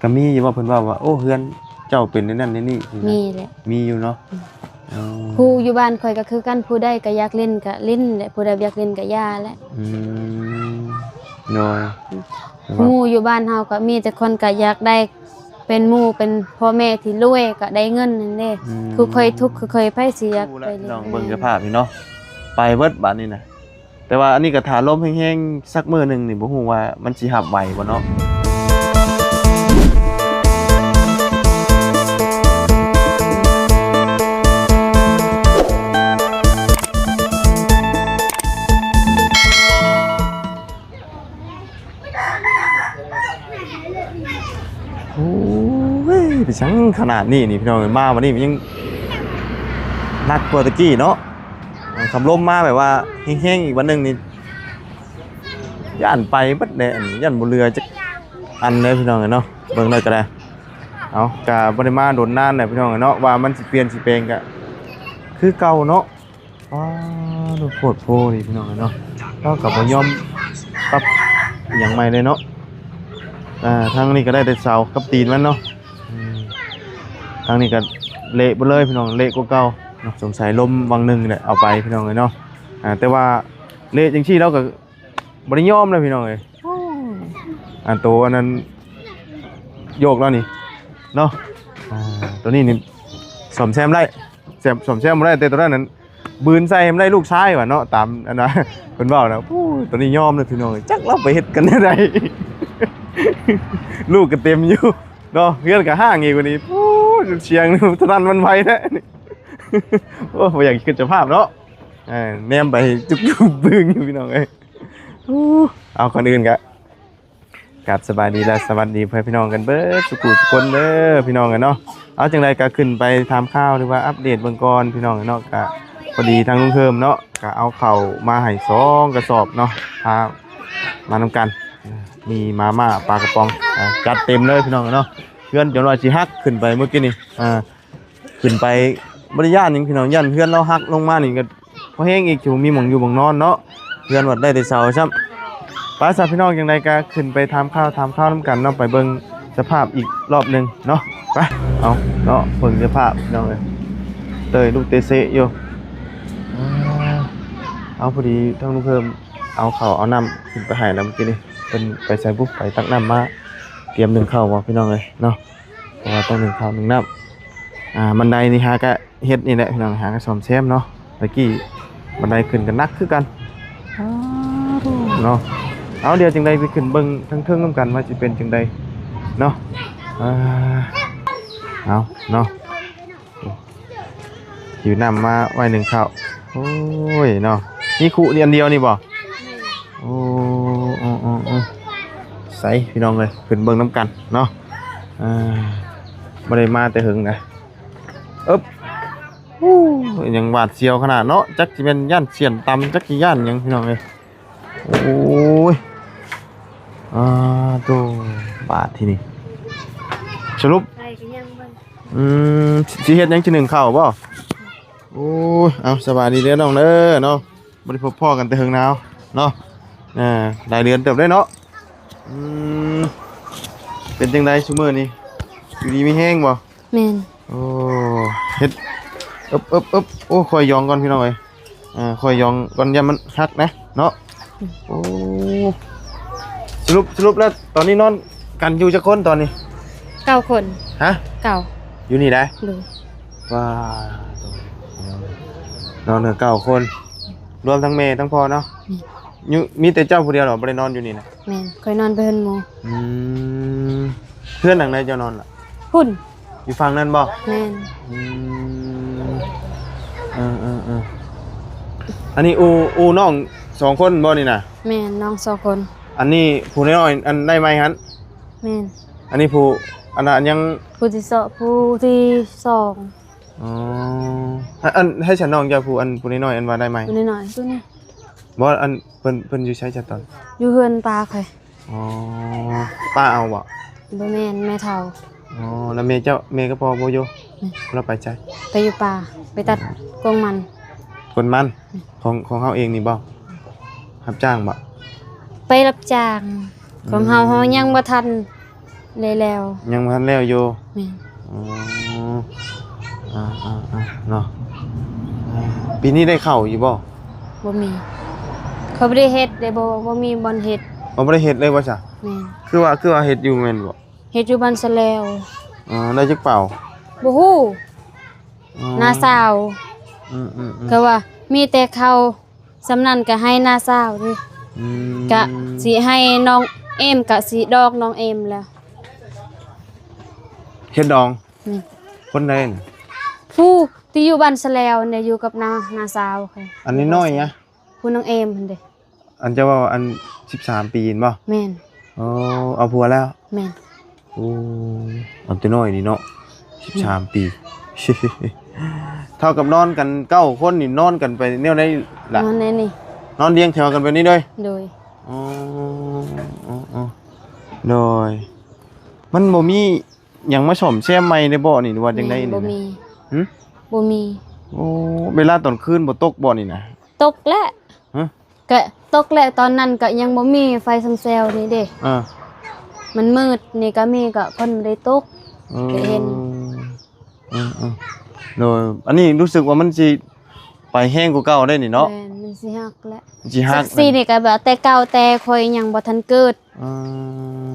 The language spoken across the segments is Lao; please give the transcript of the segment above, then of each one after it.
ກໍມີຢູ່ບໍ່ ເພິ່ນເວົ້າວ່າ ໂອ້ ເຮືອນເຈົ້າເປັນແນວນັ້ນແນວນີ້? ມີແຫຼະ ມີຢູ່ເນາະ. ອືມ ອໍ ຄູຢູ່ບ້ານຂ້ອຍກໍຄືກັນ ຜູ້ໃດກໍຢາກຫຼິ້ນກໍຫຼິ້ນແຫຼະ ຜູ້ໃດບໍ່ຢາກຫຼິ້ນກໍຢ່າແຫຼະ. ອືມ ໂດຍ ອືມ ແຕ່ວ່າ ໝູ່ຢູ່ບ້ານເຮົາກໍມີແຕ່ຄົນກໍຢາກໄດ້ ເປັນໝູ່ເປັນພໍ່ແມ່ທີ່ລວຍກໍໄດ້ເງິນນັ້ນເດ້. ອືມ ຄືຂ້ອຍທຸກ ຄືຂ້ອຍ ໃຜຊິຢາກໄປຫຼິ້ນ ເບິ່ງສະພາບນີ້ເນາະ ໄປເບິດບາດນີ້ນະ. ແຕ່ວ່າອັນນີ້ກໍຖ້າລົມແຮງໆ ສັກມື້ໜຶ່ງນີ້ ບໍ່ຮູ້ວ່າມັນຊິຮັບໄຫວບໍ່ເນາະ. ໂອ້ຍ ເປັນຫຍັງຂະໜາດນີ້ນີ້ ພີ່ນ້ອງເອີຍ ມາວັນນີ້ມັນຍັງໜັກກວ່າແຕ່ກີ້ເນາະ. ຄັນລົມມາແບບວ່າແຮງໆ ອີກວັນໜຶ່ງນີ້ ຢ້ານໄປເບິດແຫຼະ ຢ້ານບໍ່ເຫຼືອຈັກອັນເດ້ ພີ່ນ້ອງເອີຍເນາະ. ເບິ່ງໄດ້ກໍໄດ້ ເອົາ ກະບໍ່ໄດ້ມາດົນນານແຫຼະ ພີ່ນ້ອງເອີຍເນາະ ວ່າມັນຊິປ່ຽນຊິແປງກະຄືເກົ່າເນາະ. ປ້າດ ໂພດໂພດີ ພີ່ນ້ອງເອີຍເນາະ. ເຮົາກໍບໍ່ຍອມປັບອີ່ຫຍັງໃໝ່ເລີຍເນາະ. ອ່າ ທາງນີ້ກໍໄດ້ແຕ່ເສົາກັບຕີນມັນເນາະ. ອືມ ທາງນີ້ກໍເລະເບິດເລີຍ ພີ່ນ້ອງ ເລະກວ່າເກົ່າເນາະ. ສົງໄສລົມວັງໜຶ່ງນີ້ແຫຼະເອົາໄປ ພີ່ນ້ອງເອີຍເນາະ. ອ່າ ແຕ່ວ່າເລະຈັ່ງຊີ້ລາວກໍບໍ່ໄດ້ຍອມເລີຍ ພີ່ນ້ອງເອີຍ. ໂອ້ ອັນໂຕອັນນັ້ນໂຍກແລ້ວນີ້ເນາະ. ອ່າ ໂຕນີ້ນີ້ສ້ອມແຊມໄດ້ ແຊມ ສ້ອມແຊມບໍ່ໄດ້ ແຕ່ໂຕນັ້ນນັ້ນ ບືນໃສ່ໃຫ້ມັນໄດ້ລູກຊາຍວ່າເນາະ ຕາມອັນວ່າເພິ່ນເວົ້ານະ. ໂອ້ຍ ຕອນນີ້ຍອມແລ້ວພີ່ນ້ອງເອີຍ ຈັກລາວໄປເຮັດກັນແນວໃດ ລູກກໍເຕັມຢູ່ເນາະ ເຮືອນກໍຮ້າງອີກ. ວັນນີ້ ໂອ້ຍ ສຽງສະນັ້ນຫວັ່ນໄຫວແທ້. ໂອ້ຍ ບໍ່ຢາກຄິດສະພາບເນາະ ເອີ ແນມໄປຈຸກຈຸກບຶ້ງຢູ່ ພີ່ນ້ອງເອີຍ. ໂອ້ ເອົາ ກ່ອນອື່ນກະ ກາບສະບາຍດີ ແລະ ສະຫວັດດີພໍ່ແມ່ພີ່ນ້ອງກັນເບິດສູ່ຜູ້ສູ່ຄົນເດີ ພີ່ນ້ອງເອີຍເນາະ. ເອົາ ຈັ່ງໃດກໍຂຶ້ນໄປຖາມຂ່າວ ຫຼືວ່າອັບເດດເບິ່ງກ່ອນ ພີ່ນ້ອງເອີຍເນາະ. ກະພໍດີທາງລຸງເພີ່ມເນາະ ກະເອົາເຂົ້າມາໃຫ້ສອງກະສອບເນາະ ພາມານຳກັນ ມີມາມ່າ ປາກະປ໋ອງ ອ່າ ຈັດເຕັມເລີຍ ພີ່ນ້ອງເອີຍເນາະ. ເຮືອນຈົນວ່າຊິຫັກ ຂຶ້ນໄປມື້ກີ້ນີ້ ອ່າ ຂຶ້ນໄປບໍ່ໄດ້ຢ້ານຫຍັງພີ່ນ້ອງ ຢ້ານເຮືອນລາວຫັກລົງມານີ້ກໍພໍແຮງອີກ ຊິບໍ່ມີໝ່ອງຢູ່ໝ່ອງນອນເນາະ. ເຮືອນວັດໄດ້ແຕ່ເສົາຊ້ຳ. ໄປຊະພີ່ນ້ອງ ຈັ່ງໃດກໍຂຶ້ນໄປຖາມຂ່າວຖາມຄາວນຳກັນເນາະ ໄປເບິ່ງສະພາບອີກລອບໜຶ່ງເນາະ. ໄປ ເອົາເນາະ ເບິ່ງສະພາບພີ່ນ້ອງເອີຍ ເຕີຍລູກເຕະເຊະຢູ່. ເອົາ ພໍດີທາງລຸງເພີ່ມເອົາເຂົ້າເອົານ້ຳຂຶ້ນໄປໃຫ້ແລ້ວ ມື້ກີ້ນີ້ເພິ່ນໄປໃສບຸ ໄປຕັກນ້ຳມາ ຕຽມໜຶ້ງເຂົ້າບໍ່ ພີ່ນ້ອງເອີຍເນາະ. ເພາະວ່າຕ້ອງໜຶ້ງເຂົ້າໜຶ້ງນ້ຳ. ອ່າ ບັນໄດນີ້ຫາກະເຮັດນີ້ແຫຼະພີ່ນ້ອງ ຫາກະສ້ອມແຊມເນາະ. ຕະກີ້ບັນໄດຂຶ້ນກະໜັກຄືກັນເນາະ. ເອົາ ດຽວຈັ່ງໃດໄປຂຶ້ນເບິ່ງທາງເທິງນຳກັນວ່າຊິເປັນຈັ່ງໃດເນາະ. ອ່າ ເອົາເນາະ ຖືນ້ຳມາໄວ້ໜຶ້ງເຂົ້າ. ໂອ້ຍເນາະ ມີຄຸນີ້ອັນດຽວນີ້ບໍ່? ໂອ້ ໂອ້ ໂອ້ ໃສພີ່ນ້ອງເອີຍ ຂຶ້ນເບິ່ງນຳກັນເນາະ. ອ່າ ບໍ່ໄດ້ມາແຕ່ເຫິງນະ. ເອິບ ໂອ້ ຍັງຫວາດສຽວຂະໜາດເນາະ ຈັກຊິແມ່ນຢ້ານຊຽນຕຳ ຈັກຊິຢ້ານຫຍັງ ພີ່ນ້ອງເອີຍ. ໂອ້ຍ ອ່າ ໂຕ ບາດທີນີ້ ສະຫຼຸບ ໄປກໍຍັງເບິ່ງ ອືມ ຊິເຮັດຫຍັງ ຊິໜຶ້ງເຂົ້າບໍ່? ໂອ້ຍ ເອົາ ສະບາຍດີເດີນ້ອງເດີເນາະ. ບໍ່ໄດ້ພົບພໍ້ກັນແຕ່ເຫິງນາວເນາະ. ເອີ ຫຼາຍເດືອນເຕີບເດ້ເນາະ. ອືມ ເປັນຈັ່ງໃດຊຸມື້ນີ້ ຢູ່ດີມີແຮງບໍ່? ແມ່ນ ໂອ້ ເຮັດ ເອິບ ເອິບ ເອິບ ໂອ້ ຄ່ອຍຢອງກ່ອນພີ່ນ້ອງເອີຍ. ເອີ ຄ່ອຍຢອງກ່ອນ ຢ້ານມັນຫັກນະເນາະ. ອືມ ໂອ້ ສະຫຼຸບ ສະຫຼຸບແລ້ວຕອນນີ້ນອນກັນຢູ່ຈັກຄົນຕອນນີ້? ເກົ້າຄົນ. ຮະ? ເກົ້າ ຢູ່ນີ້ໄດ໋. ໂດຍ ວ້າ ນອນກັນເກົ້າຄົນ ລວມທັງແມ່ທັງພໍ່ເນາະ. ແມ່ນ ຢູ່ ມີແຕ່ເຈົ້າຜູ້ດຽວເນາະ ບໍ່ໄດ້ນອນຢູ່ນີ້ນະ? ແມ່ນ ຂ້ອຍນອນໄປເຮືອນໝູ່. ອືມ ເຮືອນຫຼັງໃດເຈົ້ານອນລະ? ພຸ້ນ ຢູ່ຝັ່ງນັ້ນບໍ່? ແມ່ນ ອືມ ເອີ ເອີ ເອີ ອັນນີ້ອູ່ ອູ່ນ້ອງສອງຄົນບໍ່ນີ້ນະ? ແມ່ນ ນ້ອງສອງຄົນ. ອັນນີ້ຜູ້ນ້ອຍໆ ອັນໄດ້ໃໝ່ຫັ້ນ? ແມ່ນ ອັນນີ້ຜູ້ ອັນນັ້ນຍັງ ຜູ້ທີ່ສອງ ຜູ້ທີ່ສອງ. ອໍ ອັນ ໃຫ້ສະນ້ອງເຈົ້າຜູ້ ອັນຜູ້ນ້ອຍໆ ອັນວ່າໄດ້ໃໝ່ ຜູ້ນ້ອຍໆ ຜູ້ນີ້. ບໍ່ ອັນເພິ່ນ ເພິ່ນຢູ່ໃສຊະຕອນ? ຢູ່ເຮືອນປ້າຂ້ອຍ. ອໍ ປ້າເອົາບໍ່? ບໍ່ແມ່ນ ແມ່ເຖົ້າ. ອໍ ແລ້ວແມ່ເຈົ້າ ແມ່ກັບພໍ່ບໍ່ຢູ່? ແມ່ນ ລາວໄປໃສ? ໄປຢູ່ປ່າ ໄປຕັດ ອໍ ກົນມັນ. ກົນມັນ ອືມ ຂອງ ຂອງເຮົາເອງນີ້ບໍ່? ຮັບຈ້າງບໍ່? ໄປຮັບຈ້າງ ຂອງເຮົາ ອືມ ເຮົາຍັງບໍ່ທັນ ໄດ້ແລ້ວ. ຍັງບໍ່ທັນແລ້ວຢູ່. ແມ່ນ. ອໍ ອາໆໆ ເນາະ. ອາ ປີນີ້ໄດ້ເຂົ້າຢູ່ບໍ່? ບໍ່ມີ. ເຂົາບໍ່ໄດ້ເຮັດເດ້ ບໍ່ ບໍ່ມີບ່ອນເຮັດ. ອໍ ບໍ່ໄດ້ເຮັດເລີຍບໍ່ຊະ? ແມ່ນ. ຄືວ່າ ຄືວ່າເຮັດຢູ່ແມ່ນບໍ່? ເຮັດຢູ່ບ້ານສະແລວ. ອໍ ໄດ້ຈັກເປົາ? ບໍ່ຮູ້. ອໍ ນ້າສາວ. ອືມໆໆ ກໍວ່າມີແຕ່ເຂົ້າສ່ຳນັ້ນກໍໃຫ້ນ້າສາວເດ້. ອືມ ກະຊິໃຫ້ນ້ອງເອມ ກະຊິດອກນ້ອງເອມແລ້ວ. ເຮັດດອງ? ອືມ. ຄົນໃດນະ? ຜູ້ທີ່ຢູ່ບ້ານສະແລວນີ້ ຢູ່ກັບນ້າ ນ້າສາວ. ອັນນ້ອຍໆນະ? ຜູ້ນ້ອງເອມຫັ້ນເດ້. ອັນເຈົ້າເວົ້າອັນສິບສາມປີແມ່ນບໍ່? ແມ່ນ. ອໍ ເອົາຜົວແລ້ວ? ແມ່ນ. ໂອ້ ອັນແຕ່ນ້ອຍນີ້ເນາະ ສິບສາມປີ. ເທົ່າກັບນອນກັນເກົ້າຄົນນີ້ ນອນກັນໄປແນວໃດລະ? ນອນໃນນີ້. ນອນລຽງແຖວກັນໄປນີ້ເລີຍ? ໂດຍ. ອໍ ໂດຍ. ມັນບໍ່ມີຫຍັງມາສ້ອມແຊມໃໝ່ໄດ້ບໍ່ນີ້ ຫຼືວ່າຈັ່ງໃດນີ້ນະ? ບໍ່ມີ. ຫຶ? ບໍ່ມີ. ໂອ້ ເວລາຕອນຄືນບໍ່ຕົກບໍ່ນີ້ນະ? ຕົກແຫຼະ. ຮະ? ກະຕົກແຫຼະ ຕອນນັ້ນກະຍັງບໍ່ມີໄຟສ່ອງແສງນີ້ເດ້. ເອີ ມັນມືດນີ້ກະມີ ກະເພິ່ນບໍ່ໄດ້ຕົກ. ເອີ ກະເຫັນ. ເອີໆ ໂດຍ. ອັນນີ້ຮູ້ສຶກວ່າມັນຊິໄປແຮງກວ່າເກົ່າໄດ໋ນີ້ເນາະ. ແມ່ນ ມັນຊິຫັກແຫຼະ. ມັນຊິຫັກ. ສັງກະສີນີ້ກະແບບແຕ່ເກົ່າ ແຕ່ຂ້ອຍຍັງບໍ່ທັນເກີດ. ອື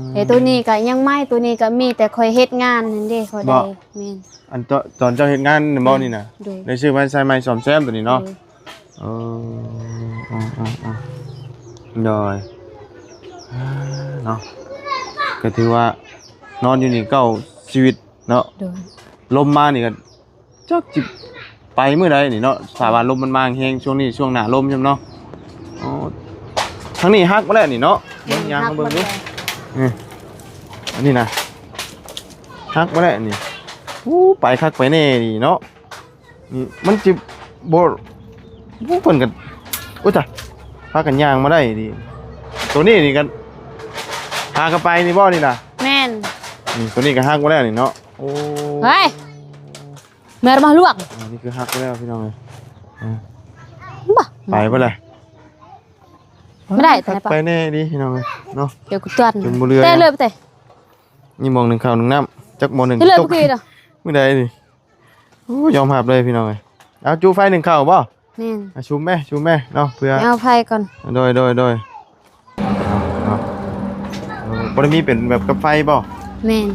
ມ ແຕ່ໂຕນີ້ກະຍັງໃໝ່ ໂຕນີ້ກະມີແຕ່ຂ້ອຍເຮັດງານຫັ້ນເດ້ ຂ້ອຍໄດ້. ບໍ່? ແມ່ນ. ອັນຕອນ ຕອນເຈົ້າເຮັດງານນັ້ນບໍ່ນີ້ນະ? ໂດຍ. ໄດ້ຊື້ມາໃສ່ໃໝ່ ສ້ອມແຊມໂຕນີ້ເນາະ? ໂດຍ. ເອີ ໂດຍ ເນາະ ກໍຖືວ່ານອນຢູ່ນີ້ເກົ້າຊີວິດເນາະ. ໂດຍ. ລົມມານີ້ກໍຈັກຊິໄປມື້ໃດນີ້ເນາະ ຖ້າວ່າລົມມັນມາແຮງຊ່ວງນີ້ ຊ່ວງໜ້າລົມຊັ້ນເນາະ. ໂອ້ ທາງນີ້ຫັກໝົດແລ້ວນີ້ເນາະ. ເບິ່ງ ຍ່າງມາເບິ່ງດູ. ນີ້ ອັນນີ້ນະ ຫັກໝົດແລ້ວນີ້. ໂອ້ ໄປຄັກໄປແນ່ນີ້ເນາະ. ນີ້ມັນຊິບໍ່ ໂອ້ ເພິ່ນກໍ ໂອ້ຍຕາຍ ພາກັນຍ່າງມາໄດ້ນີ້. ໂຕນີ້ນີ້ກໍຫາກໍໄປນີ້ບໍ່ນີ້ນະ? ແມ່ນ. ນີ້ໂຕນີ້ກໍຫັກໝົດແລ້ວນີ້ເນາະ. ໂອ້ ເຮີ້ຍ ແມ່ນບໍ່ລວກ. ອ່າ ນີ້ຄືຫັກໝົດແລ້ວພີ່ນ້ອງເອີຍ. ອ່າ ບໍ່ ໄປບໍ່ລະ? ບໍ່ໄດ້ ໄປແນ່ດີພີ່ນ້ອງເອີຍເນາະ. ດຽວກູຕົວະ ຈົນບໍ່ເຫຼືອ ແຕ່ເລີຍໄປແຕ່ ນີ້ໝ່ອງໜຶ້ງເຂົ້າໜຶ້ງນ້ຳ ຈັກໝໍ້ໜຶ້ງ ເລີຍ ຕົກ ມື້ໃດນີ້. ໂອ້ ຍອມຮັບເລີຍພີ່ນ້ອງເອີຍ. ເອົາ ຈູ່ໄຟໜຶ້ງເຂົ້າບໍ່? ແມ່ນ. ອ່ະ ຊຸມແມ້ ຊຸມແມ້ເນາະ ເພື່ອ ເອົາໄຟກ່ອນ. ໂດຍ ໂດຍ ໂດຍ. ເອົາ ເອົາ ບໍ່ໄດ້ມີເປັນແບບກັບໄຟບໍ່? ແມ່ນ.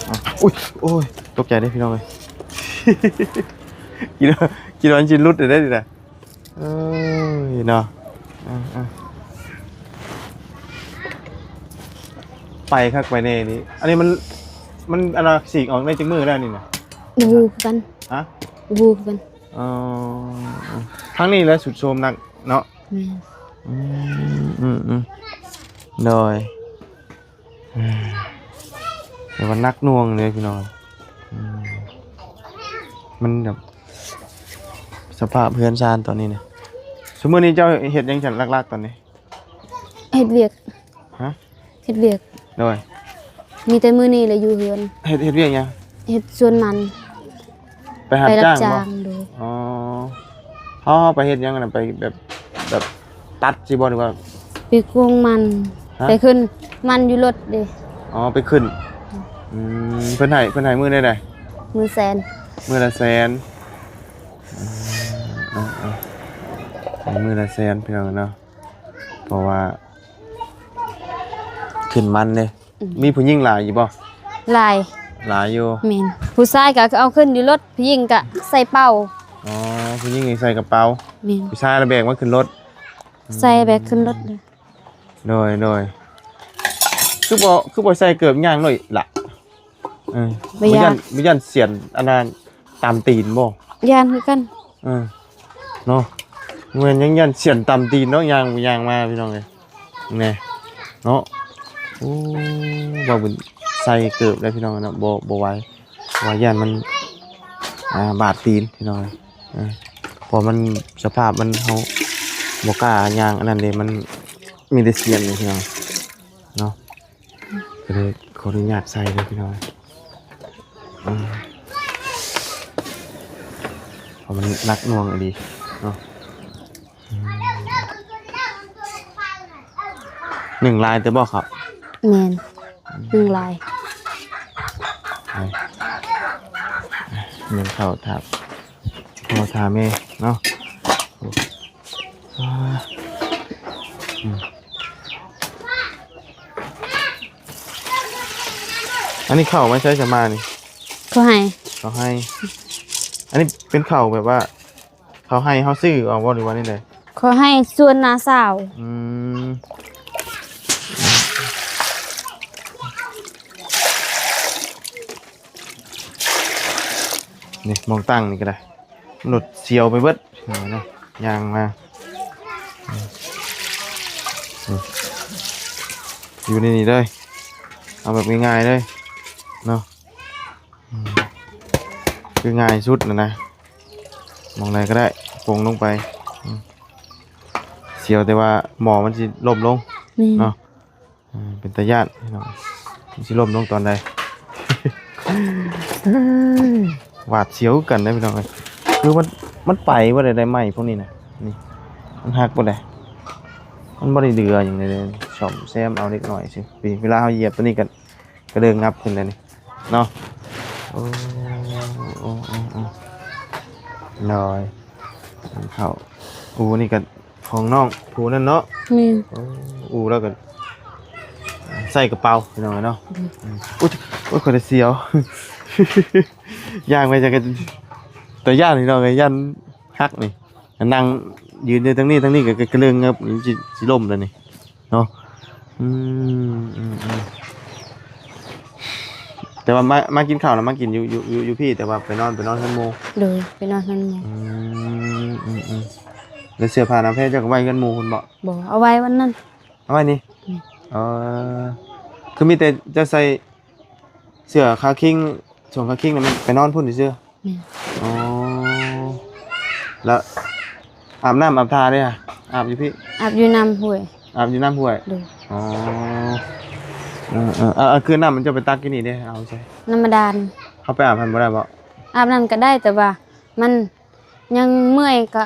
ອໍ ອຸ້ຍ ໂອ້ຍ ຕົກໃຈເດ້ພີ່ນ້ອງເອີຍ. ຄິດວ່າ ຄິດວ່າມັນຊິຫຼຸດໄດ້ນີ້ນະ. ເອີຍເນາະ ເອີ ເອີ ໄປຄັກໄປແນ່ນີ້. ອັນນີ້ມັນ ມັນ ອັນນ່າ ສີກອອກໄດ້ຈັກມື້ແລ້ວນີ້ນະ? ບໍ່ຮູ້ຄືກັນ. ຮະ? ບໍ່ຮູ້ຄືກັນ. ອໍ ທາງນີ້ແຫຼະສຸດໂຊມໜັກເນາະ. ແມ່ນ. ອືມ ອືມ ອືມ ໂດຍ. ແຕ່ວ່າໜັກໜ່ວງເດ້ພີ່ນ້ອງ. ອືມ ມັນແບບສະພາບເຮືອນຊານຕອນນີ້ນະ. ຊຸມື້ນີ້ເຈົ້າເຮັດຫຍັງຊັ້ນຫຼັກໆຕອນນີ້? ເຮັດວຽກ. ຮະ? ເຮັດວຽກ. ໂດຍ. ມີແຕ່ມື້ນີ້ແຫຼະຢູ່ເຮືອນ. ເຮັດ ເຮັດວຽກຫຍັງ? ເຮັດສວນມັນ. ໄປຮັບ ໄປຮັບຈ້າງ ຈ້າງບໍ່? ໂດຍ. ອໍ ເຮົາ ເຮົາໄປເຮັດຫຍັງຫັ້ນນະ? ໄປແບບ ແບບຕັດຊິບໍ່ ຫຼືວ່າ ໄປກົງມັນ. ຮະ? ໄປຂຶ້ນມັນຢູ່ລົດເດ້. ອໍ ໄປຂຶ້ນ. ອືມ ເພິ່ນໃຫ້ ເພິ່ນໃຫ້ມື້ໃດໃດ? ມື້ແສນ. ມື້ລະແສນ. ອືມ ເອີໆ ໃຫ້ມື້ລະແສນພີ່ນ້ອງເນາະ. ເພາະວ່າຂຶ້ນມັນເດ້. ອືມ ມີຜູ້ຍິງຫຼາຍຢູ່ບໍ່? ຫຼາຍ. ຫຼາຍຢູ່. ແມ່ນ. ຜູ້ຊາຍກໍເອົາຂຶ້ນຢູ່ລົດ ຜູ້ຍິງກໍໃສ່ເປົາ. ອໍ ຜູ້ຍິງນີ້ໃສ່ກະເປົາ. ແມ່ນ. ຜູ້ຊາຍລະແບກມາຂຶ້ນລົດ. ໃສ່ແບກຂຶ້ນລົດເລີຍ. ໂດຍ ໂດຍ. ຄືບໍ່ ຄືບໍ່ໃສ່ເກີບຍ່າງໂລດລະ? ເອີ ບໍ່ຢ້ານ ບໍ່ຢ້ານ ບໍ່ຢ້ານສຽນອັນນັ້ນຕຳຕີນບໍ່? ຢ້ານຄືກັນ. ເອີ ເນາະ ແມ່ນ ຍັງຢ້ານສຽນຕຳຕີນເນາະ ຍ່າງໄປຍ່າງມາພີ່ນ້ອງເອີຍ. ແນ່ເນາະ. ໂອ້ ບ່າວບຸນໃສ່ເກີບໄດ້ພີ່ນ້ອງເນາະ ບໍ່ ບໍ່ໄຫວ ເພາະວ່າຢ້ານມັນ ອ່າ ບາດຕີນພີ່ນ້ອງເອີຍ. ເອີ ເພາະມັນສະພາບມັນ ເຮົາບໍ່ກ້າຍ່າງອັນນັ້ນເດ້ ມັນມີແຕ່ສຽນນີ້ພີ່ນ້ອງເນາະ. ກໍເລີຍຂໍອະນຸຍາດໃສ່ເດີພີ່ນ້ອງ. ອືມ ເພາະມັນໜັກໜ່ວງອີ່ຫຼີເນາະ. ອືມ ໜຶ້ງຫຼາຍແຕ່ບໍ່ເຂົ້າ? ແມ່ນ ໜຶ້ງຫຼາຍ. ໜຶ້ງເຂົ້າຖ້າພໍ່ຖ້າແມ່ເນາະ. ອາ ອືມ ອັນນີ້ເຂົ້າມາໃສສະມານີ້? ເຂົ້າໄຮ່ ເຂົ້າໄຮ່. ອັນນີ້ເປັນເຂົ້າແບບວ່າ ເຂົ້າໄຮ່ເຮົາຊື້ເອົາບໍ່ ຫຼືວ່າແນວໃດ? ເຂົ້າໄຮ່ສວນນ້າສາວ. ອືມ ນີ້ໝ່ອງຕັ້ງນີ້ກໍໄດ້ ລົດສຽວໄປເບິດເນາະ ຍ່າງມາ ອືມ ຢູ່ໃນນີ້ເລີຍ ເອົາແບບງ່າຍໆເລີຍເນາະ. ອືມ ຄືງ່າຍສຸດນະນະ ໝ່ອງໃດກໍໄດ້ ປົງລົງໄປ. ອືມ ສຽວແຕ່ວ່າໝໍ້ມັນຊິລົ້ມລົງ ແມ່ນ ເນາະ. ເອີ ເປັນຕາຢ້ານພີ່ນ້ອງ ມັນຊິລົ້ມລົງຕອນໃດ. ຫວາດສຽວຄືກັນເດ້ພີ່ນ້ອງເອີຍ ຄືມັນ ມັນໄປບໍ່ໄດ້ ໄມ້ພວກນີ້ນະ ນີ້ ມັນຫັກບໍ່ໄດ້ ມັນບໍ່ໄດ້ເຫຼືອຫຍັງເລີຍ ສ້ອມແຊມເອົາເລັກນ້ອຍຊື່. ເວລາເຮົາຢຽບຕົວນີ້ກໍ ກະເດີງງັບຂຶ້ນແລ້ວນີ້ເນາະ. ໂອ້ ໂອ້ ໂອ້ ໂອ້ ໂດຍ ເຂົ້າ ອູ່ນີ້ກໍຂອງນ້ອງຜູ້ນັ້ນເນາະ. ແມ່ນ ໂອ້ ອູ່ລາວກໍໃສ່ກະເປົາພີ່ນ້ອງເນາະ. ອືມ ໂອ້ຍ ໂອ້ຍ ຂ້ອຍໄດ້ສຽວ ຍ່າງໄປຈັກກະ ຕາຢ້ານພີ່ນ້ອງເອີຍ ຢ້ານຫັກນີ້. ນັ່ງຢືນຢູ່ທາງນີ້ ທາງນີ້ກໍ ກໍ ກໍເລີງ ຊິ ຊິລົ້ມແລ້ວນີ້ເນາະ. ອືມ ອືມ ອືມ ແຕ່ວ່າມາ ມາກິນເຂົ້ານະ ມາກິນຢູ່ ຢູ່ ຢູ່ ຢູ່ພີ້ ແຕ່ວ່າໄປນອນ ໄປນອນເຮືອນໝູ່. ໂດຍ ໄປນອນເຮືອນໝູ່. ອືມ ອືມ ອືມ ແລ້ວເສື້ອຜ້າໜາວແພເຈົ້າກໍໄວ້ເຮືອນໝູ່ພຸ້ນບໍ່? ບໍ່ ເອົາໄວ້ວັນນັ້ນ ເອົາໄວ້ນີ້. ແມ່ນ ເອີ ຄືມີແຕ່ເຈົ້າໃສ່ ເສື້ອຂາຄີງ ສອງຂາຄີງນີ້ ມັນໄປນອນພຸ້ນຊື່ໆ. ແມ່ນ ອໍ ແລ້ວອາບນ້ຳອາບທ່າເດ້ ອາບຢູ່ພີ້? ອາບຢູ່ນ້ຳຫ້ວຍ. ອາບຢູ່ນ້ຳຫ້ວຍ. ໂດຍ ອໍ ເອີໆ ເອົາ ເອົາ ຄືນ້ຳມັນເຈົ້າໄປຕັກຢູ່ນີ້ເດ້ ເອົາໃສ? ນ້ຳບາດານ. ເຮົາໄປອາບຫັ້ນບໍ່ໄດ້ບໍ່? ອາບນັ້ນກໍໄດ້ ແຕ່ວ່າມັນ ຍັງເມື່ອຍກະ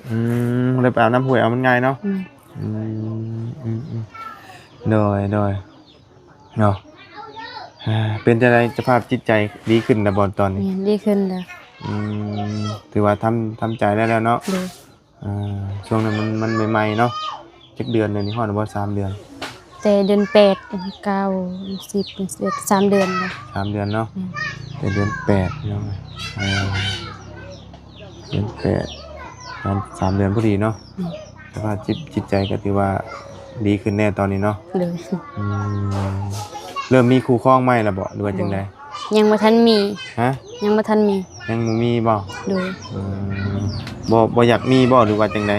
ອືມ ເລີຍໄປອາບນ້ຳຫ້ວຍເອົາ ມັນງ່າຍເນາະ. ອືມ ອືມ ອືມ ອືມ ໂດຍ ໂດຍ ເນາະ. ເປັນຈັ່ງໃດ ສະພາບຈິດໃຈດີຂຶ້ນແລ້ວບໍ່ຕອນນີ້? ແມ່ນ ດີຂຶ້ນແລ້ວ. ອືມ ຖືວ່າທຳ ທຳໃຈໄດ້ແລ້ວເນາະ. ໂດຍ ອ່າ ຊ່ວງນັ້ນມັນ ມັນໃໝ່ໆເນາະ. ຈັກເດືອນດຽວນີ້ ຮອດແລ້ວບໍ່ ສາມເດືອນ? ແຕ່ເດືອນແປດ ເດືອນເກົ້າ ເດືອນສິບ ເດືອນສິບເອັດ ສາມເດືອນແລ້ວ. ສາມເດືອນເນາະ. ອືມ ແຕ່ເດືອນແປດພີ່ນ້ອງເອີຍ ເດືອນແປດ ປະມານສາມເດືອນພໍດີເນາະ. ອືມ ສະພາບຈິດ ຈິດໃຈກໍຖືວ່າດີຂຶ້ນແດ່ຕອນນີ້ເນາະ. ໂດຍ ອືມ ເລີ່ມມີຄູ່ຄອງໃໝ່ແລ້ວບໍ່ ຫຼືວ່າຈັ່ງໃດ? ບໍ່ ຍັງບໍ່ທັນມີ. ຮະ? ຍັງບໍ່ທັນມີ. ຍັງບໍ່ມີບໍ່? ໂດຍ ອືມ ບໍ່ ບໍ່ຢາກມີບໍ່ ຫຼືວ່າຈັ່ງໃດ?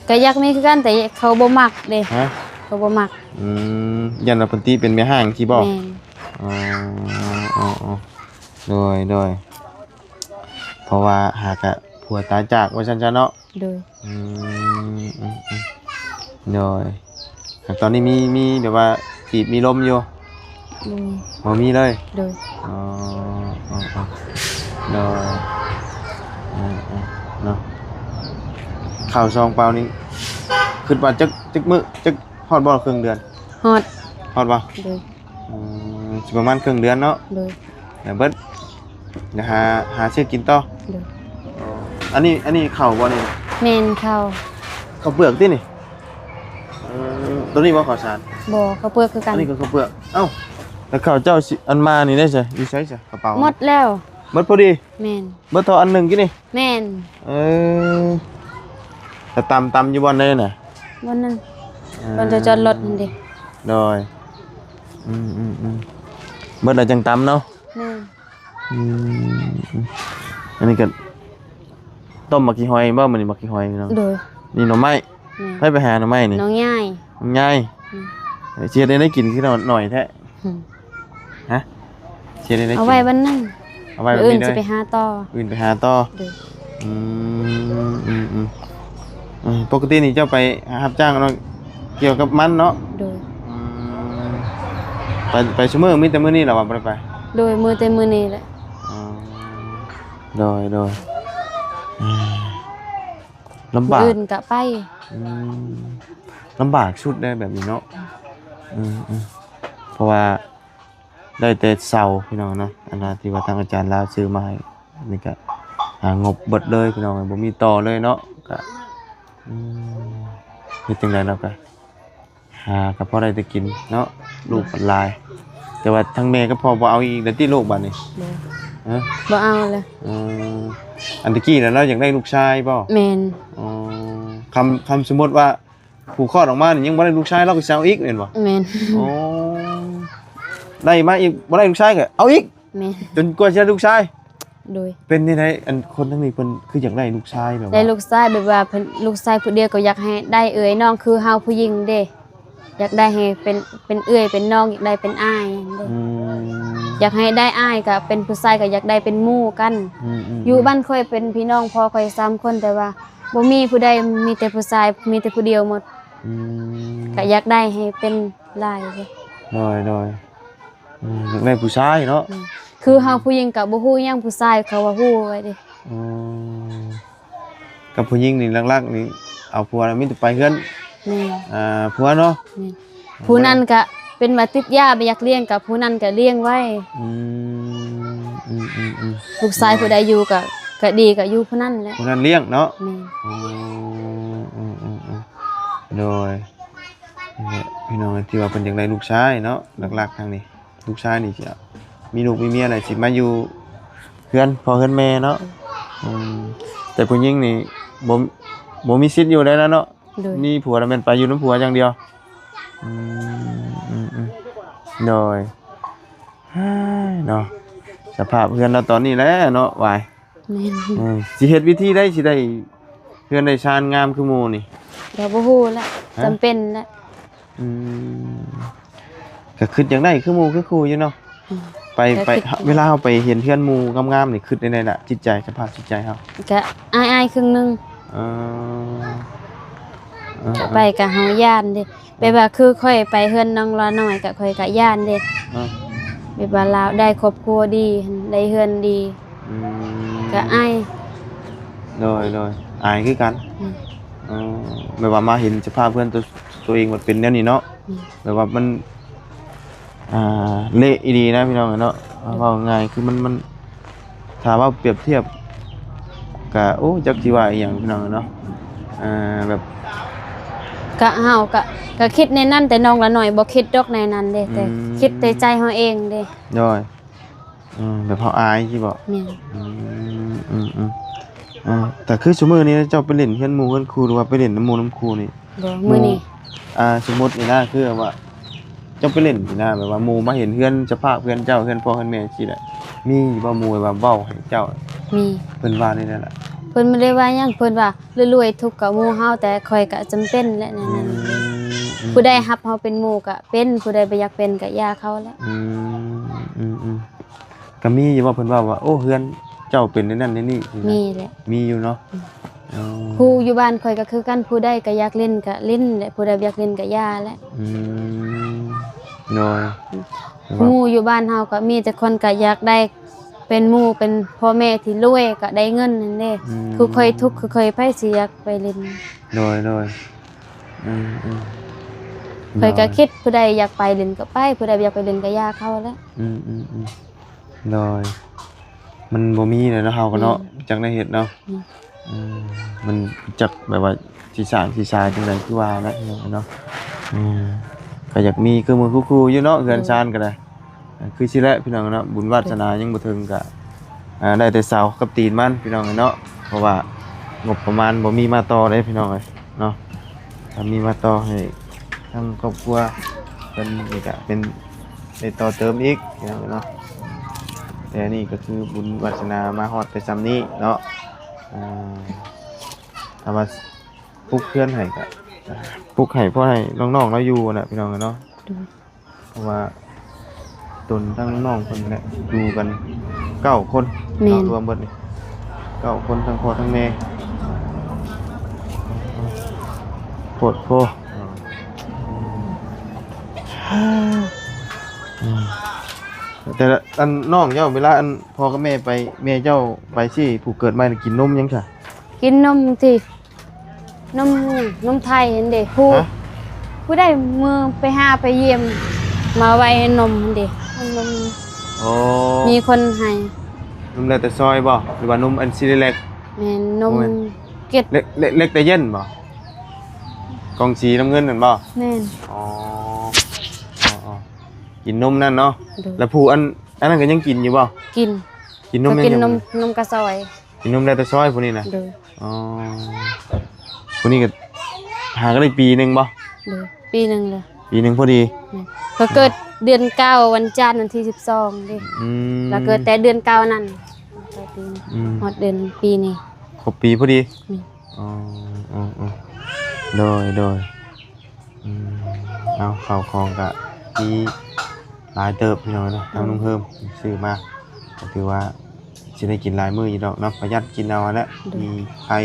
ກໍຢາກມີຄືກັນ ແຕ່ເຂົາບໍ່ມັກເດ້. ຮະ? ເຂົາບໍ່ມັກ. ອືມ ຢ້ານວ່າເພິ່ນຕິເປັນແມ່ຮ້າງຊີ້ບໍ່? ແມ່ນ ອໍ ອໍ ໂດຍ ໂດຍ ເພາະວ່າຫາກະຜົວຕາຍຈາກວ່າຊັ້ນຊະເນາະ. ໂດຍ ອືມ ອືມ ອືມ ໂດຍ ແຕ່ຕອນນີ້ມີ ມີແບບວ່າຈີບມີລົມຢູ່? ບໍ່ມີ ບໍ່ມີເລີຍ. ໂດຍ ອໍ ອໍ ອໍ ໂດຍ ເອີ ເອີ ເນາະ ເຂົ້າສອງເປົານີ້ ຄິດວ່າຈັກ ຈັກມື້ ຈັກຮອດບໍ່ເຄິ່ງເດືອນ? ຮອດ ຮອດບໍ່? ໂດຍ ອືມ ຊິປະມານເຄິ່ງເດືອນເນາະ. ໂດຍ ແລ້ວເບິດ ແລ້ວຫາ ຫາຊື້ກິນຕໍ່. ໂດຍ ອໍ ອັນນີ້ ອັນນີ້ເຂົ້າບໍ່ນີ້? ແມ່ນ ເຂົ້າ ເຂົ້າເປືອກຕິນີ້? ເອີ ຕົວນີ້ບໍ່ເຂົ້າສານ? ບໍ່ ເຂົ້າເປືອກຄືກັນ. ອັນນີ້ກໍເຂົ້າເປືອກ. ເອົ້າ ແລ້ວເຂົ້າເຈົ້າຊິ ອັນມານີ້ໄດ້ໃສ ຢູ່ໃສຊະ ກະເປົາ? ໝົດແລ້ວ. ໝົດພໍດີ? ແມ່ນ ເບິດເທົ່າອັນໜຶ່ງກີ້ນີ້? ແມ່ນ ເອີ ແລ້ວຕຳ ຕຳຢູ່ບ່ອນໃດນະ? ບ່ອນນັ້ນ ເອີ ບ່ອນຈອດລົດຫັ້ນເດ. ໂດຍ ອືມ ອືມ ອືມ ເບິດແລ້ວຈັ່ງຕຳເນາະ. ແມ່ນ ອືມ ອັນນີ້ກໍຕົ້ມໝາກຂີ້ຫອຍບໍ່? ມື້ນີ້ໝາກຂີ້ຫອຍພີ່ນ້ອງ. ໂດຍ ນີ້ໜໍ່ໄມ້. ແມ່ນ ໃຜໄປຫາໜໍ່ໄມ້ນີ້? ນ້ອງຍາຍ ນ້ອງຍາຍ. ອືມ ຊິເຮັດແນວໃດກິນຄືໜ້ອຍແທ້? ຫຶ ຮະ ຊິເຮັດແນວໃດກິນ? ເອົາໄວ້ວັນໜຶ່ງ ເອົາໄວ້ວັນນີ້ເດີ ອື່ນຊິໄປຫາຕໍ່ ອື່ນໄປຫາຕໍ່. ໂດຍ ອືມ ອືມ ອືມ ເອີ ປົກກະຕິນີ້ເຈົ້າໄປຮັບຈ້າງເນາະ ກ່ຽວກັບມັນເນາະ? ໂດຍ ອືມ ໄປ ໄປຊຸມື້ ມີແຕ່ມື້ນີ້ລະວ່າບໍ່ໄດ້ໄປ? ໂດຍ ມີແຕ່ມື້ນີ້ແຫຼະ. ອໍ ໂດຍ ໂດຍ ອືມ ລຳບາກ ມື້ອື່ນກະໄປ. ອືມ ລຳບາກສຸດເດ້ແບບນີ້ເນາະ. ເອີໆ ເພາະວ່າໄດ້ແຕ່ເຊົາພີ່ນ້ອງເນາະ ອັນນາທີ່ວ່າທາງອາຈານລາວຊື້ມາໃຫ້ນີ້ກະ ຫາງົບເບິດເລີຍພີ່ນ້ອງ ບໍ່ມີຕໍ່ເລີຍເນາະ. ກະ ອືມ ເຮັດຈັ່ງໃດເນາະ ກະ ຫາກະພໍໄດ້ແຕ່ກິນເນາະ ລູກມັນຫຼາຍ. ແຕ່ວ່າທັງແມ່ກັບພໍ່ບໍ່ເອົາອີກແລ້ວຕິລູກບາດນີ້? ບໍ່ ຮະ? ບໍ່ເອົາແລ້ວ. ເອີ ອັນຕະກີ້ນະລາວຢາກໄດ້ລູກຊາຍບໍ່? ແມ່ນ. ອໍ ຄຳ ຄຳສົມມຸດວ່າຜູ້ຄອດອອກມານີ້ຍັງບໍ່ໄດ້ລູກຊາຍ ລາວກໍຊິເອົາອີກແມ່ນບໍ່? ແມ່ນ. ອໍ ໄດ້ມາອີກ ບໍ່ໄດ້ລູກຊາຍກໍເອົາອີກ. ແມ່ນ. ຈົນກວ່າຊິໄດ້ລູກຊາຍ? ໂດຍ. ເປັນແນວໃດ ອັນຄົນທາງນີ້ເພິ່ນຄືຢາກໄດ້ລູກຊາຍແບບວ່າ ໄດ້ລູກຊາຍ ແບບວ່າເພິ່ນ ລູກຊາຍຜູ້ດຽວກໍຢາກໃຫ້ໄດ້ເອື້ອຍນ້ອງ ຄືເຮົາຜູ້ຍິງເດ້ ຢາກໄດ້ໃຫ້ເປັນ ເປັນເອື້ອຍເປັນນ້ອງ ຢາກໄດ້ເປັນອ້າຍເດ້. ອືມ ຢາກໃຫ້ໄດ້ອ້າຍ ກໍເປັນຜູ້ຊາຍກໍຢາກໄດ້ເປັນໝູ່ກັນ. ອືມໆໆ ຢູ່ບ້ານຂ້ອຍເປັນພີ່ນ້ອງພໍ່ຂ້ອຍສາມຄົນ ແຕ່ວ່າບໍ່ມີຜູ້ໃດ ມີແຕ່ຜູ້ຊາຍ ມີແຕ່ຜູ້ດຽວໝົດ. ອືມ ກໍຢາກໄດ້ໃຫ້ເປັນຫຼາຍເດ້. ໂດຍໆ. ອືມ ຢາກໄດ້ຜູ້ຊາຍເນາະ. ອືມ ຄືເຮົາຜູ້ຍິງກໍບໍ່ຮູ້ຫຍັງ ຜູ້ຊາຍເຂົາວ່າຮູ້ໄວ້ເດ້. ອືມ ກັບຜູ້ຍິງນີ້ຫຼັກໆນີ້ເອົາຜົວແລ້ວມີແຕ່ໄປເຮືອນ ແມ່ນ ອ່າ ຜົວເນາະ. ແມ່ນ. ຜູ້ນັ້ນກະເປັນວ່າຕິດຢາ ບໍ່ຢາກລ້ຽງ ກະຜູ້ນັ້ນກະລ້ຽງໄວ້. ອືມ ອືມໆໆ ລູກຊາຍຜູ້ໃດຢູ່ກະ ກະດີ ກະຢູ່ຜູ້ນັ້ນແຫຼະ ຜູ້ນັ້ນລ້ຽງເນາະ. ແມ່ນ. ໂອ້ ອືມໆໆ ໂດຍ. ນີ້ແຫຼະພີ່ນ້ອງ ທີ່ວ່າເພິ່ນຢາກໄດ້ລູກຊາຍເນາະ ຫຼັກໆທາງນີ້ ລູກຊາຍນີ້ຊິມີລູກມີເມຍແລ້ວ ຊິມາຢູ່ເຮືອນພໍ່ເຮືອນແມ່ເນາະ. ອືມ ແຕ່ຜູ້ຍິງນີ້ບໍ່ ບໍ່ມີສິດຢູ່ໄດ້ແລ້ວເນາະ. ໂດຍ. ມີຜົວແລ້ວແມ່ນໄປຢູ່ນຳຜົວຢ່າງດຽວ. ອືມ ອືມໆ ໂດຍ. ເຮີ້ຍເນາະ ສະພາບເຮືອນລາວຕອນນີ້ແຫຼະເນາະ ຫວາຍ. ແມ່ນ. ເອີ ຊິເຮັດວິທີໃດຊິໄດ້ເຮືອນໄດ້ຊານງາມຄືໝູ່ນີ້? ກໍບໍ່ຮູ້ແຫຼະ. ຮະ? ຈຳເປັນແຫຼະ. ອືມ ກໍຄິດຢາກໄດ້ຄືໝູ່ຄືຄູ່ຢູ່ເນາະ. ອືມ ໄປ ກໍ ໄປ ຄິດ ເວລາເຮົາໄປເຫັນເຮືອນໝູ່ງາມໆນີ້ ຄິດແນວໃດລະ ຈິດໃຈ ສະພາບຈິດໃຈເຮົາ? ກໍອາຍໆ ຄຶ່ງໜຶ່ງ. ເອີ ເອີ ກໍໄປກໍເຮົາຢ້ານເດ້. ແບບວ່າຄືຂ້ອຍໄປເຮືອນນ້ອງລານ້ອຍ ກະຂ້ອຍກະຢ້ານເດ້. ອືມ ແບບວ່າລາວໄດ້ຄອບຄົວດີ ໄດ້ເຮືອນດີ. ອືມ ກະອາຍ. ໂດຍໆ ອາຍຄືກັນ. ອືມ ເອີ ແບບວ່າມາເຫັນສະພາບເຮືອນຕົວ ຕົວເອງມັນເປັນແນວນີ້ເນາະ. ອືມ ແບບວ່າມັນ ອ່າ ເລະອີ່ຫຼີນະພີ່ນ້ອງເນາະ. ເວົ້າງ່າຍຄືມັນ ມັນ ຖ້າເວົ້າປຽບທຽບກະ ໂອ້ ຈັກຊິວ່າອີ່ຫຍັງພີ່ນ້ອງເນາະ. ເອີ ແບບ ກະເຮົາກະ ກະຄິດໃນນັ້ນ ແຕ່ນ້ອງລານ້ອຍບໍ່ຄິດດອກໃນນັ້ນເດ້. ອືມ ແຕ່ຄິດແຕ່ໃຈເຮົາເອງເດ້. ໂດຍ. ອືມ ແບບເຮົາອາຍຊີ້ບໍ? ແມ່ນ. ອືມ ອືມໆ ເອີ ແຕ່ຄືຊຸມື້ນີ້ເຈົ້າໄປຫຼິ້ນເຮືອນໝູ່ເຮືອນຄູ່ ຫຼືວ່າໄປຫຼິ້ນນຳໝູ່ນຳຄູ່ນີ້? ບໍ່ ມື້ນີ້ ອ່າ ສົມມຸດນີ້ນະ ຄືວ່າເຈົ້າໄປຫຼິ້ນຊີ້ນະ ແບບວ່າໝູ່ມາເຫັນເຮືອນ ສະພາບເຮືອນເຈົ້າ ເຮືອນພໍ່ເຮືອນແມ່ຊີ້ແຫຼະ ມີຢູ່ບໍ່ໝູ່ແບບວ່າເວົ້າໃຫ້ເຈົ້າ? ມີ. ເພິ່ນວ່າແນວໃດລະ? ເພິ່ນບໍ່ໄດ້ວ່າຫຍັງ ເພິ່ນວ່າລວຍໆ ທຸກກະໝູ່ເຮົາ ແຕ່ຂ້ອຍກະຈຳເປັນແຫຼະ ແນວນັ້ນ. ອືມ ອືມໆ ຜູ້ໃດຮັບເຮົາເປັນໝູ່ກະເປັນ ຜູ້ໃດບໍ່ຢາກເປັນກະຢ່າເຂົາແຫຼະ. ອືມ ອືມໆ ກໍມີຢູ່ບໍ່ ເພິ່ນເວົ້າວ່າ ໂອ້ ເຮືອນເຈົ້າເປັນແນວນັ້ນແນວນີ້? ມີແຫຼະ. ມີຢູ່ເນາະ. ອືມ ອໍ ຄູຢູ່ບ້ານຂ້ອຍກໍຄືກັນ ຜູ້ໃດກໍຢາກຫຼິ້ນກໍຫຼິ້ນແຫຼະ ຜູ້ໃດບໍ່ຢາກຫຼິ້ນກໍຢ່າແຫຼະ. ອືມ ໂດຍ. ອືມ ແຕ່ວ່າ ໝູ່ຢູ່ບ້ານເຮົາກໍມີແຕ່ຄົນກໍຢາກໄດ້ເປັນໝູ່ເປັນພໍ່ແມ່ທີ່ລວຍ ກໍໄດ້ເງິນຫັ້ນເດ້. ອືມ ຄືຂ້ອຍທຸກ ຄືຂ້ອຍ ໃຜຊິຢາກໄປຫຼິ້ນ? ໂດຍໆ ອືມໆ ຂ້ອຍກໍ ໂດຍ ຄິດ ຜູ້ໃດຢາກໄປຫຼິ້ນກໍໄປ ຜູ້ໃດບໍ່ຢາກໄປຫຼິ້ນກໍຢ່າເຂົາແຫຼະ. ອືມໆໆ ໂດຍ. ມັນບໍ່ມີແຫຼະເນາະ ເຮົາກໍເນາະ. ແມ່ນ. ຈັກແນວເຮັດເນາະ. ແມ່ນ. ອືມ ມັນຈັກແບບວ່າຊິສ້າງຊິສາຈັ່ງໃດ ຄືວ່າແຫຼະເນາະ. ອືມ ກໍຢາກມີຄືໝູ່ຄູ່ຢູ່ເນາະ ເຮືອນຊານກໍໄດ້. ໂດຍ. ຄືຊິແຫຼະພີ່ນ້ອງເນາະ ບຸນວາສະໜາຍັງບໍ່ເຖິງ ກໍ ອ່າ ໄດ້ແຕ່ເສົາກັບຕີນມັນພີ່ນ້ອງເນາະ. ເພາະວ່າງົບປະມານບໍ່ມີມາຕໍ່ເດ້ພີ່ນ້ອງເອີຍເນາະ. ຖ້າມີມາຕໍ່ໃຫ້ທາງຄອບຄົວເພິ່ນນີ້ກະເປັນໄດ້ຕໍ່ເຕີມອີກພີ່ນ້ອງເນາະ. ແຕ່ນີ້ກໍຄືບຸນວາສະໜາມາຮອດແຕ່ຊ່ຳນີ້ເນາະ. ອ່າ ຖ້າວ່າປຸກເຮືອນໃຫ້ກະປຸກໃຫ້ ພໍໃຫ້ນ້ອງໆລາວຢູ່ຫັ້ນແຫຼະພີ່ນ້ອງເອີຍເນາະ. ໂດຍ. ເພາະວ່າຕົນທັງນ້ອງເພິ່ນແຫຼະ ຢູ່ກັນເກົ້າຄົນ. ແມ່ນ. ເນາະ ລວມເບິດນີ້ເກົ້າຄົນ ທັງພໍ່ທັງແມ່ ໂພດໂພ. ອືມ ແຕ່ອັນນ້ອງເຈົ້າ ເວລາອັນພໍ່ກັບແມ່ໄປ ແມ່ເຈົ້າໄປຊີ້ ຜູ້ເກີດໃໝ່ກິນນົມຫຍັງຊະ? ກິນນົມທີ່ ນົມຫຍັງ ນົມໄທຫັ້ນເດ້ ຜູ້ ຮະ? ຜູ້ໃດມື້ໄປຫາໄປຢ້ຽມ ມາໄວ້ໃຫ້ນົມຫັ້ນເດ ນົມ ໂອ້ ມີຄົນໃຫ້ ນົມແລ້ວແຕ່ຊອຍບໍ່ ຫຼືວ່ານົມອັນຊີເລັກ? ແມ່ນ ນົມ ບໍ່ແມ່ນ ເກັດ ເລັກ ເລັກ ເລັກແຕ່ເຢັນບໍ່? ກ່ອງສີນ້ຳເງິນນັ້ນບໍ່? ແມ່ນ ອໍ ອໍ ອໍ ກິນນົມນັ້ນເນາະ ໂດຍ ແລ້ວຜູ້ອັນ ອັນນັ້ນກໍຍັງກິນຢູ່ບໍ່? ກິນ ກິນນົມ ກໍກິນ ຍັງ ນົມ ນົມກະຊອຍ ກິນນົມແລ້ວແຕ່ຊອຍຜູ້ນີ້ນະ? ໂດຍ ອໍ ຜູ້ນີ້ກໍຫາກໍໄດ້ປີໜຶ່ງບໍ່? ໂດຍ ປີໜຶ່ງເລີຍ ປີໜຶ່ງພໍດີ ແມ່ນ ເພິ່ນເກີດເດືອນເກົ້າ ວັນຈັນ ວັນທີສິບສອງເດ້ ອືມ ແລ້ວເກີດແຕ່ເດືອນເກົ້ານັ້ນ ອືມ ຮອດເດືອນປີນີ້ ຄົບປີພໍດີ ແມ່ນ ອໍ ໂດຍ ໂດຍ ອືມ ເອົາ ເຂົ້າຂອງກະມີຫຼາຍເຕີບພີ່ນ້ອງເນາະ ທາງລຸງເຮີມຊື້ມາ ກໍຖືວ່າຊິໄດ້ກິນຫຼາຍມື້ຢູ່ດອກເນາະ ປະຢັດກິນເອົາຫັ້ນແຫຼະ ໂດຍ ມີໄຂ່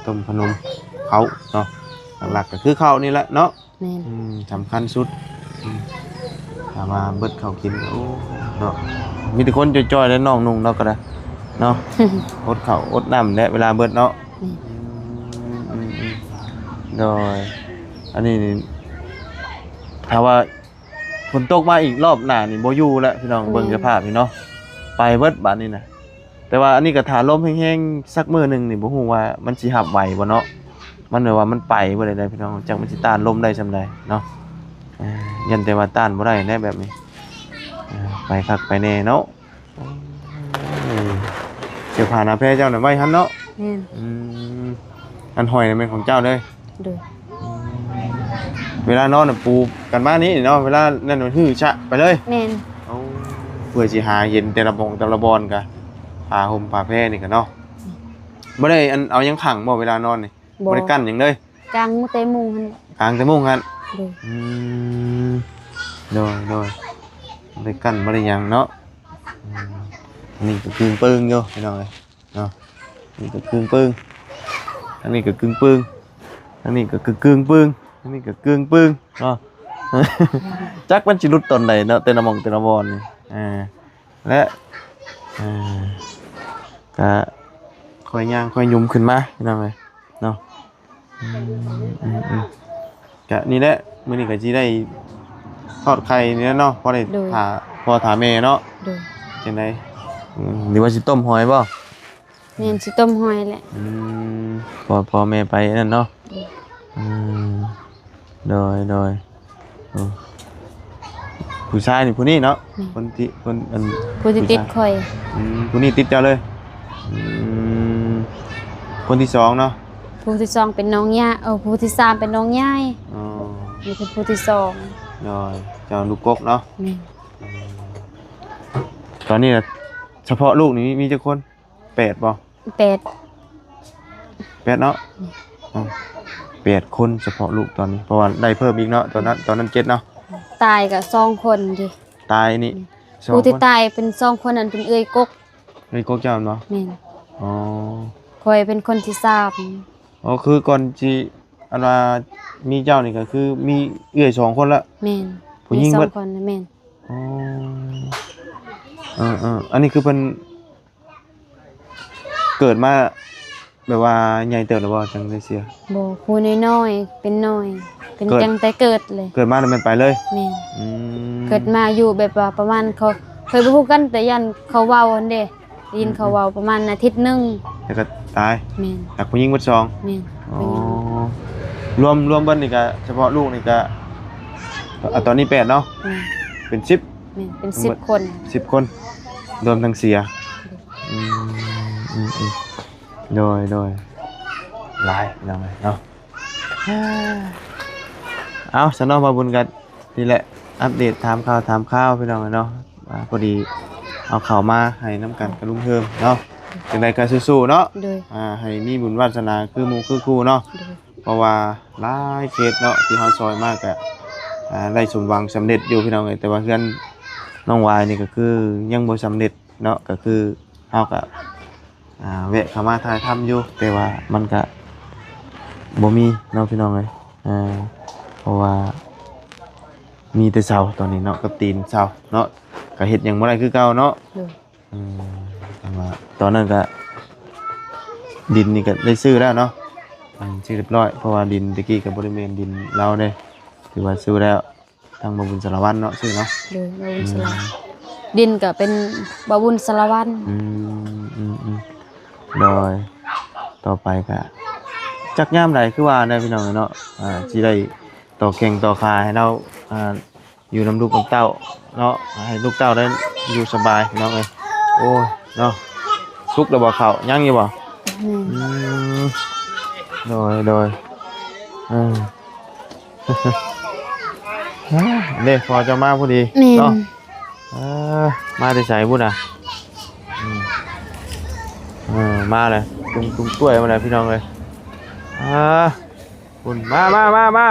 ຕົ້ມຂະໜົມ ເຂົ້າເນາະ ຫຼັກໆກໍຄືເຂົ້ານີ້ແຫຼະເນາະ ແມ່ນ ອືມ ສຳຄັນສຸດ ອືມ ຖ້າວ່າເບິດເຂົ້າກິນ ໂອ້ ເນາະ ມີແຕ່ຄົນຈ່ອຍໆ ແລະ ນ້ອງນຸ່ງເນາະ ກໍໄດ້ເນາະ ອົດເຂົ້າອົດນ້ຳແຫຼະ ເວລາເບິດເນາະ ແມ່ນ ອືມ ອືມ ອືມ ໂດຍ ອັນນີ້ນີ້ ຖ້າວ່າຝົນຕົກມາອີກລອບໜ້ານີ້ບໍ່ຢູ່ແລ້ວພີ່ນ້ອງ ແມ່ນ ເບິ່ງສະພາບນີ້ເນາະ ໄປເບິດບາດນີ້ນະ ແຕ່ວ່າອັນນີ້ກໍຖ້າລົມແຮງໆ ສັກມື້ໜຶ່ງນີ້ ບໍ່ຮູ້ວ່າມັນຊິຮັບໄຫວບໍ່ເນາະ ມັນແບບວ່າມັນໄປເບິດເລີຍນະພີ່ນ້ອງ ຈັກມັນຊິຕ້ານລົມໄດ້ສ່ຳໃດເນາະ ເອີ ຢ້ານແຕ່ວ່າຕ້ານບໍ່ໄດ້ແຫຼະແບບນີ້ ເອີ ໄປຄັກໄປແນ່ເນາະ ໂອ້ຍ ເສື້ອຜ້າໜ້າແພເຈົ້ານະໄວ້ຫັ້ນເນາະ ແມ່ນ ອືມ ອັນຫ້ອຍນະແມ່ນຂອງເຈົ້າເລີຍ ໂດຍ ອືມ ເວລານອນນະປູກັນມານີ້ເນາະ ເວລານັ້ນນະຮື້ຊະໄປເລີຍ ແມ່ນ ໂອ້ ເພື່ອຊິຫາເຫັນແຕ່ລະບ່ອນແຕ່ລະບ່ອນກະ ຜ້າຫົ່ມຜ້າແພນີ້ກະເນາະ ອືມ ບໍ່ໄດ້ອັນເອົາຫຍັງຂັງບໍ່ເວລານອນນີ້? ບໍ່ ບໍ່ໄດ້ກັ້ນຫຍັງເລີຍ ກາງແຕ່ມຸ້ງຫັ້ນ ກາງແຕ່ມຸ້ງຫັ້ນ ໂດຍ ອືມ ໂດຍ ໂດຍ ບໍ່ໄດ້ກັ້ນບໍ່ໄດ້ຫຍັງເນາະ ອືມ ອັນນີ້ກໍກຶ່ງປຶ້ງຢູ່ພີ່ນ້ອງເອີຍ ເນາະ ນີ້ກໍກຶ່ງປຶ້ງ ທາງນີ້ກໍກຶ່ງປຶ້ງ ທາງນີ້ກໍກຶ່ງປຶ້ງ ທາງນີ້ກໍກຶ່ງປຶ້ງເນາະ ຈັກມັນຊິຫຼຸດຕອນໃດເນາະ ແຕ່ລະໝ່ອງແຕ່ລະບ່ອນນີ້ ອ່າ ແລະ ອ່າ ກະຄ່ອຍຍ່າງຄ່ອຍຫຍຸ່ມຂຶ້ນມາພີ່ນ້ອງເອີຍເນາະ ອືມ ອືມ ອືມ ກະນີ້ແຫຼະ ມື້ນີ້ກະຊິໄດ້ທອດໄຂ່ນີ້ແຫຼະເນາະ ພໍໄດ້ ໂດຍ ຖ້າພໍ່ຖ້າແມ່ເນາະ ໂດຍ ຈັ່ງໃດ ອືມ ຫຼືວ່າຊິຕົ້ມຫອຍບໍ່? ແມ່ນ ຊິຕົ້ມຫອຍແຫຼະ ອືມ ພໍ່ ພໍ່ແມ່ໄປນັ້ນເນາະ ໂດຍ ອືມ ໂດຍ ໂດຍ ໂອ້ ຜູ້ຊາຍນີ້ຜູ້ນີ້ເນາະ ແມ່ນ ຄົນທີ່ ຄົນ ອັນ ຜູ້ທີ່ຕິດຂ້ອຍ ອືມ ຜູ້ນີ້ຕິດເຈົ້າເລີຍ ອືມ ຄົນທີສອງເນາະ ຜູ້ທີສອງເປັນນ້ອງຍາ ເອີ ຜູ້ທີສາມເປັນນ້ອງຍາຍ ອໍ ນີ້ເປັນຜູ້ທີສອງ ໂດຍ ເຈົ້າລູກກົກເນາະ ແມ່ນ ອືມ ຕອນນີ້ນະ ສະເພາະລູກນີ້ມີ ມີຈັກຄົນ? ແປດບໍ່? ແປດ ແປດເນາະ ອືມ ອໍ ແປດຄົນສະເພາະລູກຕອນນີ້ ເພາະວ່າໄດ້ເພີ່ມອີກເນາະ ຕອນນັ້ນ ຕອນນັ້ນເຈັດເນາະ ຕາຍກໍສອງຄົນເດ ຕາຍນີ້ ອືມ ສອງຄົນ ຜູ້ທີ່ຕາຍເປັນສອງຄົນນັ້ນເປັນເອື້ອຍກົກ ເອື້ອຍກົກເຈົ້າແມ່ນບໍ່? ແມ່ນ ອໍ ຂ້ອຍເປັນຄົນທີສາມ ອໍ ຄືກ່ອນຊິ ອັນວ່າມີເຈົ້ານີ້ກໍຄືມີເອື້ອຍສອງຄົນລະ ແມ່ນ ຜູ້ຍິງເບິດ ມີສອງຄົນ ແມ່ນ ອໍ ເອີໆ ອັນນີ້ຄືເພິ່ນ ເກີດມາແບບວ່າໃຫຍ່ເຕີບແລ້ວບໍ່ ຈັ່ງໄດ້ເສຍ? ບໍ່ ຜູ້ນ້ອຍໆ ເປັນນ້ອຍ ເປັນ ເກີດ ຕັ້ງແຕ່ເກີດເລີຍ ເກີດມາແລ້ວແມ່ນໄປເລີຍ? ແມ່ນ ອືມ ເກີດມາຢູ່ແບບວ່າປະມານ ເຂົາ ເຄີຍບໍ່ຮູ້ກັນ ແຕ່ຢ້ານເຂົາເວົ້າຫັ້ນເດ້ ໄດ້ຍິນເຂົາເວົ້າ ອືມໆ ປະມານອາທິດໜຶ່ງ ແລ້ວກໍຕາຍ ແມ່ນ ຫຼັກຜູ້ຍິງເບິດສອງ ແມ່ນ ອໍ ຜູ້ຍິງ ລວມ ລວມເບິດນີ້ກໍສະເພາະລູກນີ້ກໍ ອາ ຕອນນີ້ແປດເນາະ ແມ່ນ ເປັນສິບ ແມ່ນ ເປັນສິບຄົນ ສິບຄົນ ລວມທັງເສຍ ອືມ ອືມ ອືມ ໂດຍ ໂດຍ ຫຼາຍພີ່ນ້ອງເອີຍເນາະ ເອົາ ຊະເນາະ ບ່າວບຸນກໍນີ້ແຫຼະ ອັບເດດຖາມຂ່າວຖາມຄາວພີ່ນ້ອງເອີຍເນາະ ອ່າ ພໍດີເອົາເຂົ້າມາໃຫ້ນຳກັນກັບລຸງເຮີມເນາະ ຈັ່ງໃດກໍສູ້ໆເນາະ ໂດຍ ອ່າ ໃຫ້ມີບຸນວາດສະໜາຄືໝູ່ຄືຄູ່ເນາະ ໂດຍ ເພາະວ່າຫຼາຍເຂດເນາະ ທີ່ເຮົາຊ່ອຍມາກໍ ອ່າ ໄດ້ສົມຫວັງສຳເລັດຢູ່ພີ່ນ້ອງເອີຍ ແຕ່ວ່າເຮືອນນ້ອງຫວາຍນີ້ກໍຄືຍັງບໍ່ສຳເລັດເນາະ ກໍຄືເຮົາກໍ ອ່າ ແວະເຂົ້າມາຖ່າຍທຳຢູ່ ແຕ່ວ່າມັນກະບໍ່ມີເນາະພີ່ນ້ອງເອີຍ ເພາະວ່າມີແຕ່ເສົາຕອນນີ້ເນາະ ກັບຕີນເສົາເນາະ ກະເຮັດຫຍັງບໍ່ໄດ້ຄືເກົ່າເນາະ ໂດຍ ອືມ ແຕ່ວ່າຕອນນັ້ນກະ ດິນນີ້ກະໄດ້ຊື້ແລ້ວເນາະ ອືມ ຊື້ຮຽບຮ້ອຍ ເພາະວ່າດິນແຕ່ກີ້ກະບໍ່ໄດ້ແມ່ນດິນລາວເດ້ ຖືວ່າຊື້ແລ້ວ ທາງບ່າວບຸນສາລະວັນເນາະ ຊື້ເນາະ. ໂດຍ ບ່າວບຸນສາລະວັນ ອືມ ດິນກໍເປັນບ່າວບຸນສາລະວັນ. ອືມ ອືມ ອືມ ໂດຍ ຕໍ່ໄປກໍຈັກຍາມໃດ ຄືວ່າແນວ ພີ່ນ້ອງເນາະ ອ່າ ຊິໄດ້ຕໍ່ແຂ້ງຕໍ່ຂາໃຫ້ລາວ ອ່າ ຢູ່ນຳລູກນຳເຕົ້າເນາະ ໃຫ້ລູກເຕົ້າໄດ້ຢູ່ສະບາຍພີ່ນ້ອງເອີຍ. ໂອ້ຍເນາະ ສຸກແລ້ວບໍ່ເຂົ້າ ຍັງຢູ່ບໍ່? ອືມ ອືມ ໂດຍ ໂດຍ ເອີ ເດ້ ພໍເຈົ້າມາພໍດີ ແມ່ນ ເນາະ. ເອີ ມາແຕ່ໃສພຸ້ນນະ? ອືມ ເອີ ມາແລ້ວ ຕຸງ ຕຸງຕ້ວຍມາແລ້ວ ພີ່ນ້ອງເອີຍ. ອ່າ ພຸ້ນ ມາ ມາ ມາ ມາ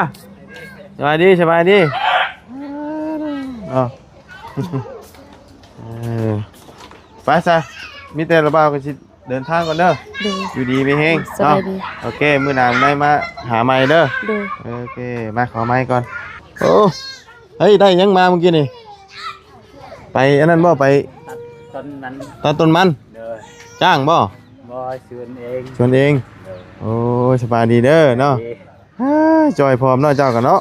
ສະບາຍດີ ສະບາຍດີ. ເອົາ ເອີ ໄປຊະ ມີແຕ່ລະບ່າວກໍຊິເດີນທາງກ່ອນເດີ. ໂດຍ ຢູ່ດີມີແຮງ ສະບາຍດີ ເນາະ. ໂອເຄ ມື້ໜ້າໄດ້ມາຫາໃໝ່ເດີ. ໂດຍ ໂອເຄ ມາຂໍໃໝ່ກ່ອນ. ໂອ້ ເຮີ້ຍ ໄດ້ຫຍັງມາມື້ກີ້ນີ້? ໄປອັນນັ້ນບໍ່? ໄປຕັດຕົ້ນມັນ ຕັດຕົ້ນມັນ. ໂດຍ ຈ້າງບໍ່? ບໍ່ ສວນເອງ ສວນເອງ. ໂດຍ ໂອ້ຍ ສະບາຍດີເດີເນາະ. ສະບາຍດີ ອ່າ ຈ່ອຍພ້ອມເນາະ ເຈົ້າກໍເນາະ.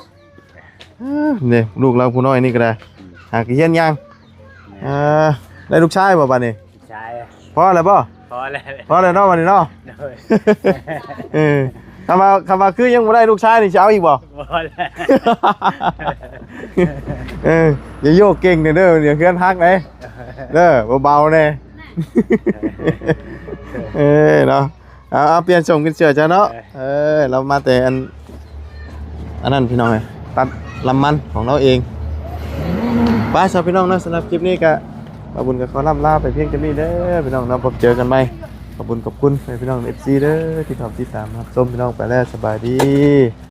ອ່າ ນີ້ລູກລາວຜູ້ນ້ອຍນີ້ກໍໄດ້ ອືມ ຫາກະຮຽນຍ່າງ. ແມ່ນ ອ່າ ໄດ້ລູກຊາຍບໍ່ບັດນີ້? ໃຊ່ ພໍແລ້ວບໍ່? ພໍແລ້ວ ພໍແລ້ວເນາະບັດນີ້ເນາະ. ໂດຍ ເອີ ຄຳວ່າ ຄຳວ່າຄືຍັງບໍ່ໄດ້ລູກຊາຍນີ້ ຊິເອົາອີກບໍ່? ບໍ່ແລ້ວ ເອີ ຢ່າໂຍກເກັ່ງເດີ ດຽວເຮືອນຫັກເດ້ ເດີ ເບົາໆແດ່. ເອີ ເນາະ ເອົາ ເອົາ ປ່ຽນສົ່ງ ປ່ຽນເສື້ອຊະເນາະ. ເອີ ເອີ ລາວມາແຕ່ອັນ ອັນນັ້ນພີ່ນ້ອງເອີຍ ຕັດລຳມັນຂອງລາວເອງ. ໄປຊະພີ່ນ້ອງເນາະ ສຳລັບຄລິບນີ້ກະບ່າວບຸນກໍຂໍລ່ຳລາໄປພຽງສ່ຳນີ້ເດີພີ່ນ້ອງເນາະ. ພົບເຈີກັນໃໝ່ ຂອບຄຸນ ຂອບຄຸນໃຫ້ພີ່ນ້ອງເອັຟຊີເດີ ທີ່ເຂົ້າມາຕິດຕາມຮັບຊົມ. ພີ່ນ້ອງໄປແລ້ວ ສະບາຍດີ.